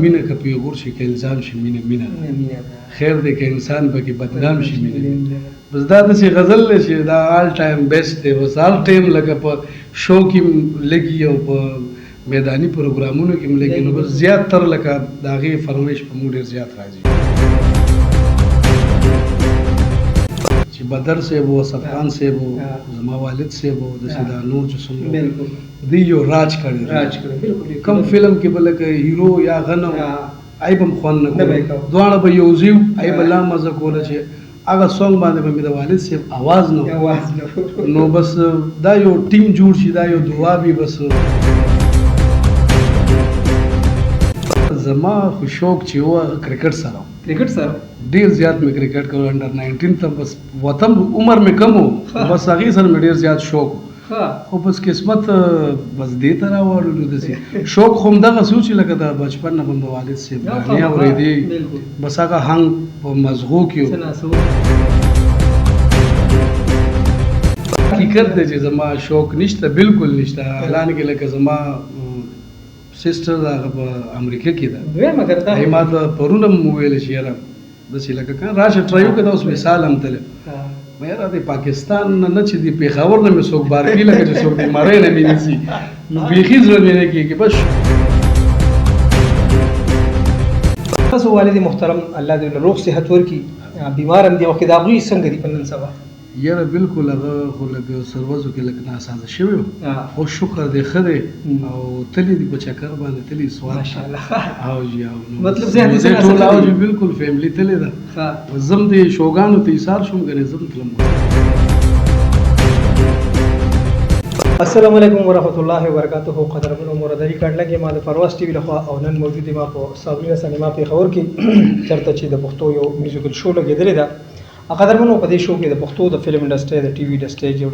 مینه که پیغور شي، که الزام شي، مینه مینه ده. خیر دی که انسان پکې بدنام شي، مینه مینه. بس دا داسې غزل دی چې دا آل ټایم بیسټ دی. بس هر ټایم لکه په شو کې لګي او په میداني پروګرامونو کې هم لګي، نو بس زیات تر لکه د هغې فرمایش په موږ ډېر زیات راځي. چې بدر صاحب و، اصف خان صاحب و، زما والد صاحب و، داسې دا نور چې څومره دوی یو راج کړی، راج کړی بالکل. کوم فلم کې به لکه هیرو یا غنه ای به هم خوند نه کولو، دواړه به یو ځای وو، ای به لا مزه کوله. چې هغه سونګ باندې به مې د والد صاحب اواز نه، نو بس دا یو ټیم جوړ شي، دا یو دعا وي. بس زما خو شوق چې و هغه کرکټ سره. کرکټ سره ډیر زیات مې کرکټ کولو. انډر 19 ته بس وتم، عمر مې کم و، بس هغې سره مې ډیر زیات شوق. خو بس قسمت بس دې ته راوړلو. داسې شوق خو همدغسې و چې لکه د بچپن نه به د والد صاحب ګانې اورېدې، بس هغه هنګ په مزغو کې و. حقیقت دی چې زما شوق نشته، بالکل نشته. حالانکه لکه زما سیسټر هغه په امریکا کې ده، هغې ما ته پرون هم وویل چې یاره داسې لکه که راشه ټرای وکړه. دا اوس مثال هم تللی، ما یاره د پاکستان نه نه چې د پېښور نه مې څوک بار کړي، لکه چې څوک د مرۍ نه مې نیسي، نو بیخي زړه مې نه کېږي بس. تاسو والد محترم الله دې له روغ صحت ورکړي، بیمار هم دی وخت، د هغوی څنګه دي په نن سبا؟ یاره بالکل هغه خو لږ سروزو کې لږ ناسازه شوی و، خو شکر دی ښه دی او تللی دی په چکر باندې تللی سوات. ماشاءالله. او جی او مطلب ذهن دې ټول او جی بالکل فیملی تللی ده. زم دې شوګانو ته ایثار شوم، ګنې زم تلم. السلام علیکم ورحمت الله وبرکاته. قدرمنو مرادري کډلګې ما د پرواز ټي وي لخوا او نن موجود ما په صابرینا سینما پېښور کې، چېرته چې د پښتو یو میوزیکل شو لګېدلې ده. قدرمنو، په دې شو کې د پښتو د فلم انډسټري، د ټي وي انډسټري یو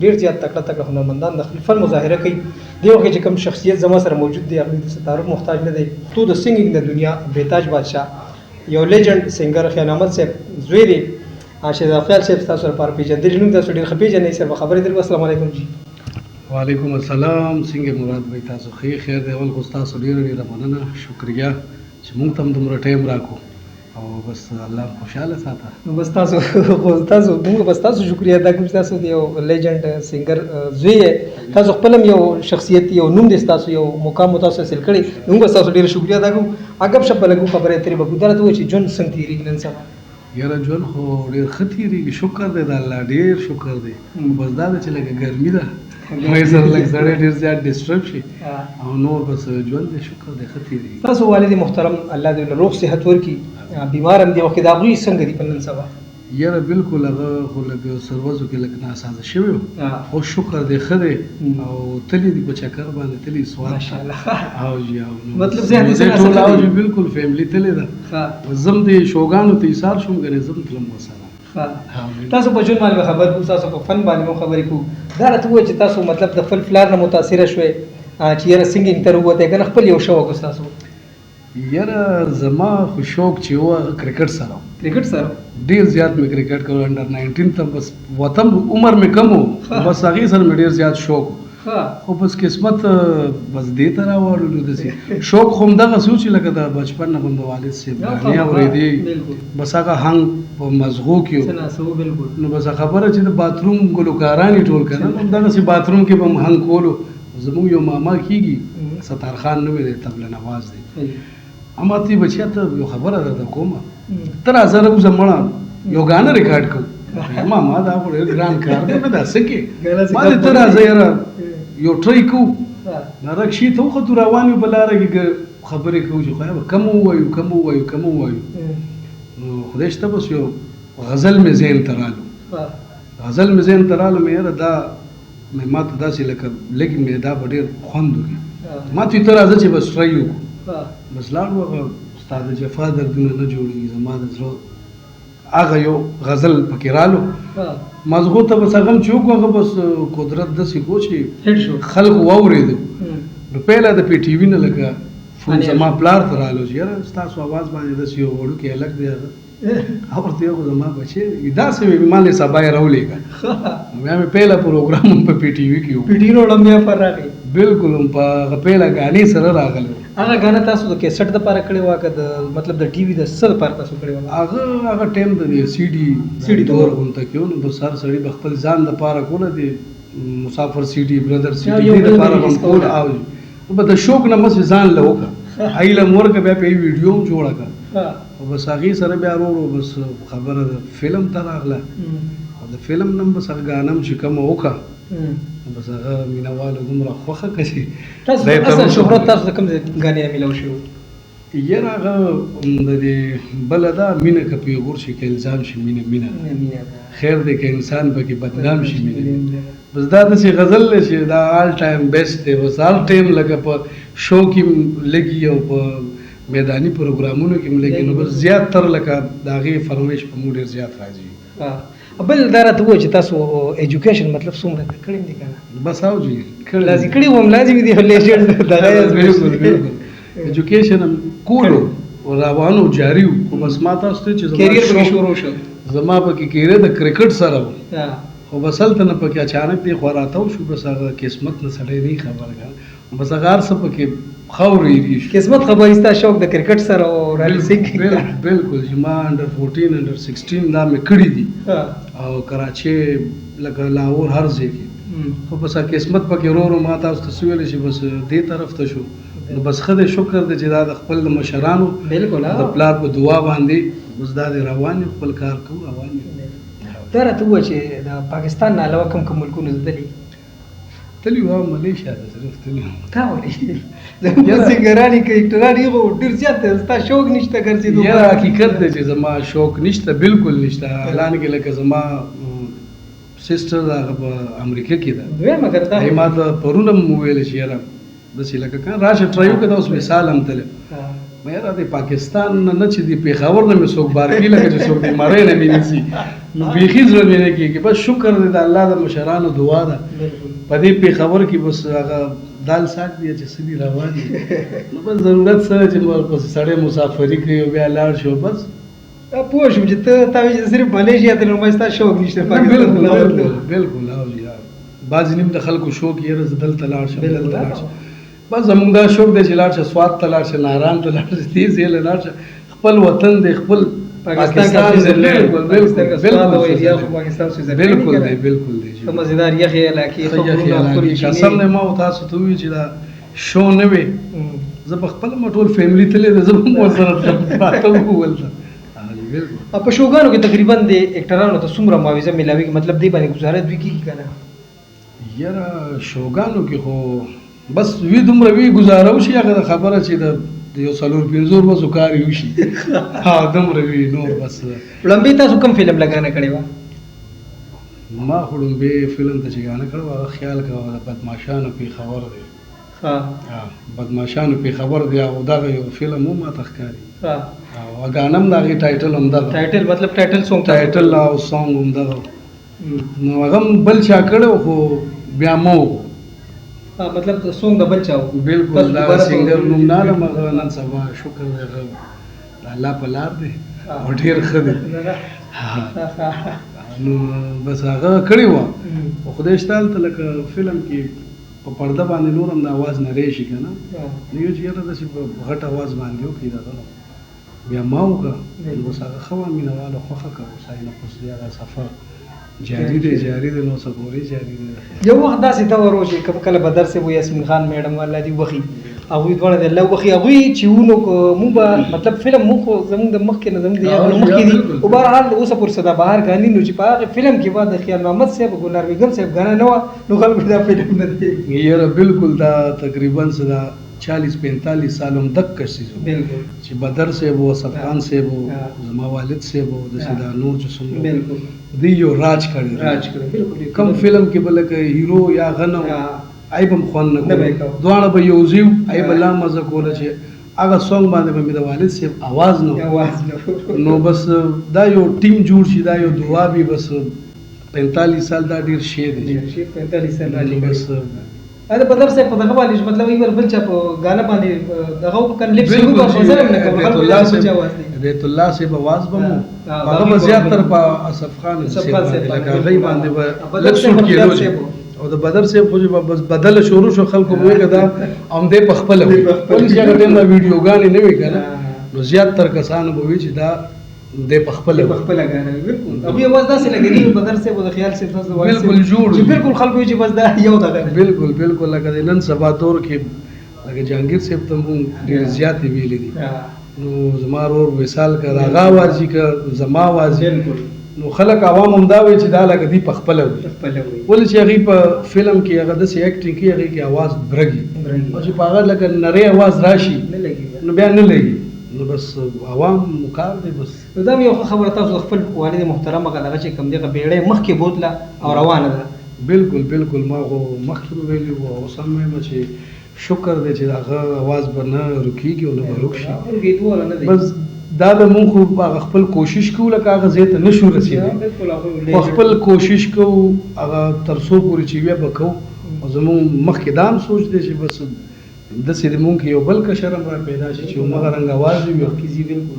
ډېر زیات تکړه تکړه هنرمندان د خپل فن مظاهره کوي. دې وخت چې کوم شخصیت زما سره موجود دی، هغه د تعارف محتاج نه دی. پښتو د سنګینګ د دنیا بیتاج بادشاه، یو لیجنډ سنګر خیال احمد صاحب زوی دی، شهزاد خیال صاحب. تاسو لپاره پېژندلی نوم، تاسو ډېر ښه پېژنئ، سره به خبرې درکړو. السلام علیکم جی. وعلیکم السلام. څنګه مراد بھائی، تاسو ښه؟ خیر دی؟ اول خو تاسو ډېره ډېره مننه، شکریه چې مونږ ته هم دومره ټایم راکو او بس الله خوشاله ساته. نو بس تاسو خو تاسو موږ بس تاسو شکریه ادا کوو چې تاسو د یو لیجنډ سنګر زوی یې، تاسو خپل هم یو شخصیت، یو نوم دی تاسو، یو مقام مو تاسو حاصل کړی، موږ بس تاسو ډېره شکریه ادا کوو. غپ شپ به لګو، خبرې اترې به کوو. دا راته ووایه چې ژوند څنګه تېرېږي نن سبا؟ یاره ژوند خو ډېر ښه تېرېږي، شکر دی د الله، ډېر شکر دی. بس دا ده چې لږه ګرمي ده، وایي سره لږ سړی ډېر زیات ډسټرب شي او نور بس ژوند دی، شکر دی، ښه تېرېږي. تاسو والد محترم الله دې له روغ صحت ورکړي، بیمار هم دی وخت، د هغوی څنګه دي په نن سبا؟ یاره بالکل هغه خو لږ سروزو کې لږ ناسازه شوی و، خو شکر دی ښه دی او تللی دی په چکر باندې تللی سوات. ماشاءالله. او جی او مطلب ذهن دې ټول او جی بالکل فیملی تللی ده. زم دې شوګانو ته ایثار شوم، ګنې زم تلم ورسره. تاسو په ژوند باندې خبر کوو، تاسو په فن باندې مو خبرې کوو. دا راته ووایه چې تاسو مطلب د خپل پلار نه متاثره شوئ چې یاره سنګینګ ته راووتی، که نه خپل یو شوق و ستاسو؟ یاره زما خو شوق چې و هغه کرکټ سره. کرکټ سره ډېر زیات مې کرکټ کولو. انډر 19 ته بس وتم، عمر مې کم و، بس هغې سره مې ډېر زیات شوق و. خو بس قسمت بس دې ته راوړلو. داسې شوق خو همدغسې و چې لکه د بچپن نه به د والد صاحب ګانې اورېدې، بس هغه هنګ په مزغو کې و. نو بس خبره چې د باتروم ګلوکاران یې ټول که نه، نو همدغسې باتروم کې به هم هنګ کولو. زموږ یو ماما کېږي، ستار خان نوم یې دی، طبله نواز دی. اما ته بچیا ته یو خبره درته کوم، ته راځه راوځه مړه یو ګانه ریکارډ کوو. ما ما دا خو ډېر ګران کار دی، دا څه کې؟ ما دې ته راځه یاره یو ټرای کوو. دا رکشې ته وختو، روان یو په لاره کې خبرې کوو چې خدای به کم ووایو، کم ووایو، کم ووایو. نو خدای شته بس یو غزل مې ذهن ته رالو، غزل مې ذهن ته رالو. مې یاره دا مې ما ته داسې لکه لږ مې دا به ډېر خوند وکړي. ما ته ته راځه چې بس ټرای وکړو. بس لاړو، هغه ستا د جفا دردونه نه جوړېږي زما د زړه، هغه یو غزل پکې رالو مازغو ته. بس هغه هم چې وکړو، هغه بس قدرت داسې کو چې خلکو واورېدو. نو پهله د پي ټي وي نه لکه فون زما پلار ته رالو چې یاره ستاسو اواز باندې داسې یو وړوکی هلک دی، هغه ورته یو زما بچی داسې وي، ما له سبا یې راولېږه. بیا مې پهله پروګرام هم په پي ټي وي کې و. پي ټي وي وړم بیا پر راغی. بالکل، هم په هغه پهله ګانې سره راغلی. هغه غاڼه تاسو د کیسټ د پاره کړی و که د مطلب د ټي وي د څه لپاره تاسو کړی و؟ هغه ټایم د سی ډي سی ډي دور غونته کې نو بس هر سړي به خپل ځان د پاره کوله، د مسافر سی ډي، برادر سی ډي د پاره هم کول. او به د شوق نه مس ځان له وکړه، ایله مور که بیا په ویډیو هم جوړه کړه. او بس هغې سره بیا ورو ورو بس خبره د فلم ته راغله، او د فلم نه بس هغه ګانه هم چې کومه وکړه، بس هغه مینهوالو دومره خوښه کړه چې تاسو اصل شهرت تاسو د کوم ځای ګانې نه میلاو شو؟ یاره هغه د دې بله ده مینه که پیغور شي که الزام شي، مینه مینه ده، خیر دی که انسان پکې بدنام شي، مینه مینه. بس دا داسې غزل دی چې دا آل ټایم بیسټ دی، بس هر ټایم لکه په شو کې هم لګي او په میداني پروګرامونو کې هم لګي، نو بس زیات تر لکه د هغې فرمایش په موږ ډېر زیات راځي. بل دا راته ووایه چې تاسو ایجوکیشن مطلب څومره کړی دی که نه؟ بس او جی لازم کړی وم، لازم دي لیجنډ دغه. بالکل بالکل، ایجوکیشن هم کولو روانو جاری وو، خو بس ما تاسو ته چې کیریئر پکې شروع شو. زما پکې کیریئر د کرکټ سره و، خو بس هلته نه پکې اچانک دی خو راتاو شو، بس هغه قسمت نه سړی نه خبر کړه، بس هغه هر څه پکې خاورې ایرې شو. قسمت خبر ستا شوق د کرکټ سره او رالي سنګ. بالکل چې ما انډر 14 انډر 16 دا مې کړي دي، او کراچۍ لکه لاهور هر ځای کې، خو بس قسمت پکې ورو ورو ما تاسو ته څه ویلی چې بس دې طرف ته شو. نو بس ښه دی، شکر دی چې دا د خپل مشرانو د پلار په دعا باندې بس دا دی روان یو، خپل کار کوو، روان یو. دا راته ووایه چې د پاکستان نه علاوه کوم کوم ملکونو ته تللي؟ تللی وم ملیشیا ته صرف تللی وم. تا ولې؟ زموږ سنګران یې که اکټران یې خو ډېر زیات دی، ستا شوق نشته ګرځېدو؟ یاره حقیقت دی چې زما شوق نشته، بالکل نشته. حالانکه لکه زما سسټر هغه په امریکا کې ده، وایم که تا ما ته پرون هم وویل چې یاره داسې لکه که راشه ټرای وکړه، دا اوس مثال هم تللی. ما یاره د پاکستان نه نه چې د پېښور نه مې څوک بار کړي، لکه چې څوک د مرۍ نه مې نیسي، نو بیخي زړه مې نه کېږي. بس شکر دی د الله د مشرانو دعا ده، په دې پېښور کې بس هغه دال ساک دی چې څه دي روان دي، نو بس ضرورت سره چې ورپسې سړی مسافري کوي او بیا لاړ شو. بس پوه شوم چې ته تا ویل چې صرف ملیشیا ته، نو ما ستا شوق نشته پاکستان. بالکل بالکل، او جی بعضې نیم د خلکو شوق یې زه دلته لاړ شم دلته لاړ شم، بس زموږ دا شوق دی چې لاړ شه سوات ته لاړ شه، ناران ته لاړ شه، دې ځای له لاړ شه، خپل وطن دی، خپل پاکستان دی. بالکل بالکل بالکل دی، بالکل دی. مزیدار یخې علاقې، قسم دی ما تاسو ته وویل چې دا شو نه وي، زه په خپله ما ټول فیملي تللی دی، زه به هم ورسره پراته وو هلته. په شوګانو کې تقریبا د اکټرانو ته څومره معاوضه میلاویږي؟ مطلب دې باندې ګزاره دوی کېږي که نه؟ یاره شوګانو کې خو بس وی دومره وی ګزاره وشي، هغه خبره چې د یو څلور پنځو ورځو کار یې وشي، ها دومره وي نور بس. لومبی تاسو کوم فلم لګانه کړې وه؟ ما خو لومبی فلم ته چې ګانه کړې وه، هغه خیال کوه د بدماشانو پېښور دی. بدماشانو پېښور دی، او دغه یو فلم و ما ته ښکاري، او ګانه هم د هغې ټایټل هم دغه ټایټل، مطلب ټایټل سونګ، ټایټل او سونګ هم دغه، نو هغه هم بل چا کړی خو بیا مو مطلب سونګ د بل چا و. بالکل، دا سنګر نوم نه لم، هغه نن سبا شکر دی هغه د الله په لار دی او ډېر ښه دی، نو بس هغه کړی وه. خو خدای شته هلته لکه فلم کې په پرده باندې نور هم د اواز نری شي که نه، نو یو چې یاره داسې په غټ اواز باندې وکړي دغه بیا ما وکړه، بس هغه ښه وه، مینه والو خوښه کړه. اوس هغې نه پس بیا دا سفر جاری دی، جاری دی، نو څه پورې جاری دی. یو وخت داسې دور و چې کوم کله بدر صاحب و یاسمین خان میډم الله دې وبخښي، هغوی دواړه د الله وبخښي، هغوی چې وو نو موږ به مطلب فلم موږ خو زموږ د مخکې نه زموږ د یادونو مخکې دي، خو بهرحال اوسه پورې سدا بهار ګانې، نو چې په هغې فلم کې به د خیال محمد صاحب ګلنار بیګم صاحب ګانه نه وه نو خلکو دا فلم نه دی. یاره بالکل، دا تقریبا څه دا 40-45 سال هم دک څیز و چې بدر صاحب و، اصف خان صاحب و، زما والد صاحب و، داسې دا نور چې څومره دوی یو راج کړی، راج کړی. بالکل، کوم فلم کې به لکه هیرو یا هغه نه و، هغې به هم خوند نه کولو، دواړه به یو ځای وو، هغې به لا مزه کوله چې هغه سونګ باندې به مې د والد صاحب اواز نه و، نو بس دا یو ټیم جوړ شي، دا یو دعا وي. بس 45 سال دا ډېر شی دی، 45 سال راج بس. دا بدر صاحب په دغه باندې مطلب یو بل چا په غانا باندې دغه وکړ لیپ سینګ په فزر نه کوم، خلکو بیت الله صاحب اواز به مو هغه به زیات تر په اصف خان صاحب لکه هغې باندې به لږ سوټ کېدو. او د بدر صاحب خو چې بس بدل شروع شو، خلکو به وایي که دا همدې په خپله وي، ولې چې هغه ټایم دا ویډیوګانې نه وې که نه، نو زیات تر کسانو به وي چې دا دی په خپله په خپله ګانه وي. بالکل، هغوی اواز داسې لګېدلی بدر صاحب او د خیال صاحب تاسو بالکل جوړ چې بالکل خلکو چې بس دا یو دغه. بالکل بالکل، لکه د نن سبا دور کې لکه جهانګیر صاحب ته مونږ ډېر زیاتې ویلي دي، نو زما ورور وصال که د هغه اواز وي که زما اواز وي، نو خلک عوام هم دا وایي چې دا لکه دی په خپله وي، ولې چې هغوی په فلم کې هغه داسې اکټینګ کوي، هغې کې اواز برګي، او چې په هغه لکه نری اواز راشي نو بیا نه لګي، نو بس عوام کار دی بس. نو دا یو ښه خبره، تاسو خپل والد محترم هغه دغه چې کوم دغه بیړۍ مخکې بوتله او روانه ده. بالکل بالکل، ما خو مخکې به ویلي وو، اوس هم وایم چې شکر دی چې د هغه اواز به نه رکېږي او نه به رک شي. بس دا د مونږ خو هغه خپل کوشش کوو، لکه هغه ځای ته نه شو رسېدلی، خو خپل کوشش کوو هغه تر څو پورې چې وي به کوو. او زمونږ مخکې دا هم سوچ دی چې بس داسې د مونږ کې یو بل کشر هم را پیدا شي چې همغه رنګ اواز وي،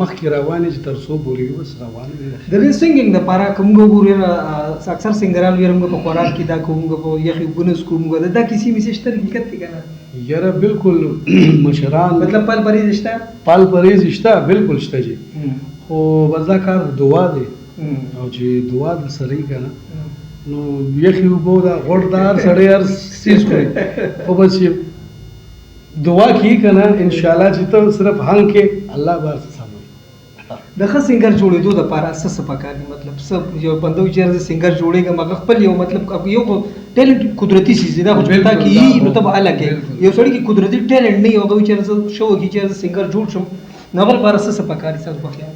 مخکې روان چې تر څو پورې وي بس روان وي. د دې سنګینګ دپاره که موږ وګورو، اکثر سنګران وي موږ په خوراک کې دا کوو، موږ په یخې اوبه نه څښو، موږ دا کیسې میسې شته، حقیقت دی که نه؟ یاره بالکل مشران مطلب پال پرهېز شته؟ پال پرهېز شته، بالکل شته جي، خو بس دا کار دعا دی، او چې دعا د سره وي که نه نو یخې اوبه دا غوړ دا هر سړی هر څیز خوري، خو بس چې دعا کیږي که نه انشاءالله چې ته صرف هنګ کې الله به هر څه سموي. د ښه سنګر جوړېدو دپاره څه څه پکار دي؟ مطلب څه یو بنده وي چې زه سنګر جوړېږم، هغه خپل یو مطلب یو خو ټیلنټ قدرتي څیز دی، دا خو چې تا کې وي نو ته به هله کوې. یو سړي کې قدرتي ټیلنټ نه وي، هغه وي چې زه ښه وکړي چې زه سنګر جوړ شم، نو هغه لپاره څه څه پکار دي ستاسو په خیال؟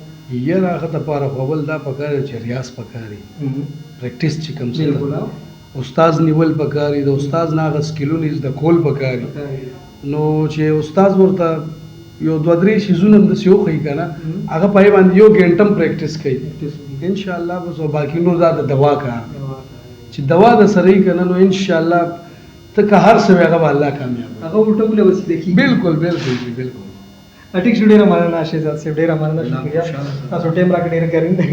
یاره هغه دپاره خو اول دا پکار دی چې ریاض پکار وي، پریکټس چې کوم څه ده، استاد نیول پکار وي، د استاد نه هغه سکیلونه زده کول پکار وي. نو چې استاد ورته یو دوه درې شیزونه هم داسې وښیي که نه، هغه په هغې باندې یو ګنټه هم پریکټس کوي انشاءالله بس. او باقي نور دا د دوا کار دی، چې دوا د سره وي که نه نو انشاءالله ته که هر څه وي هغه به الله کامیاب هغه الټه وله به سیده کېږي. بالکل بالکل جي بالکل. ټیک شو، ډېره مننه شهزاد صاحب، ډېره مننه، شکریه تاسو ټایم راکړ، ډېره ګرمي ده.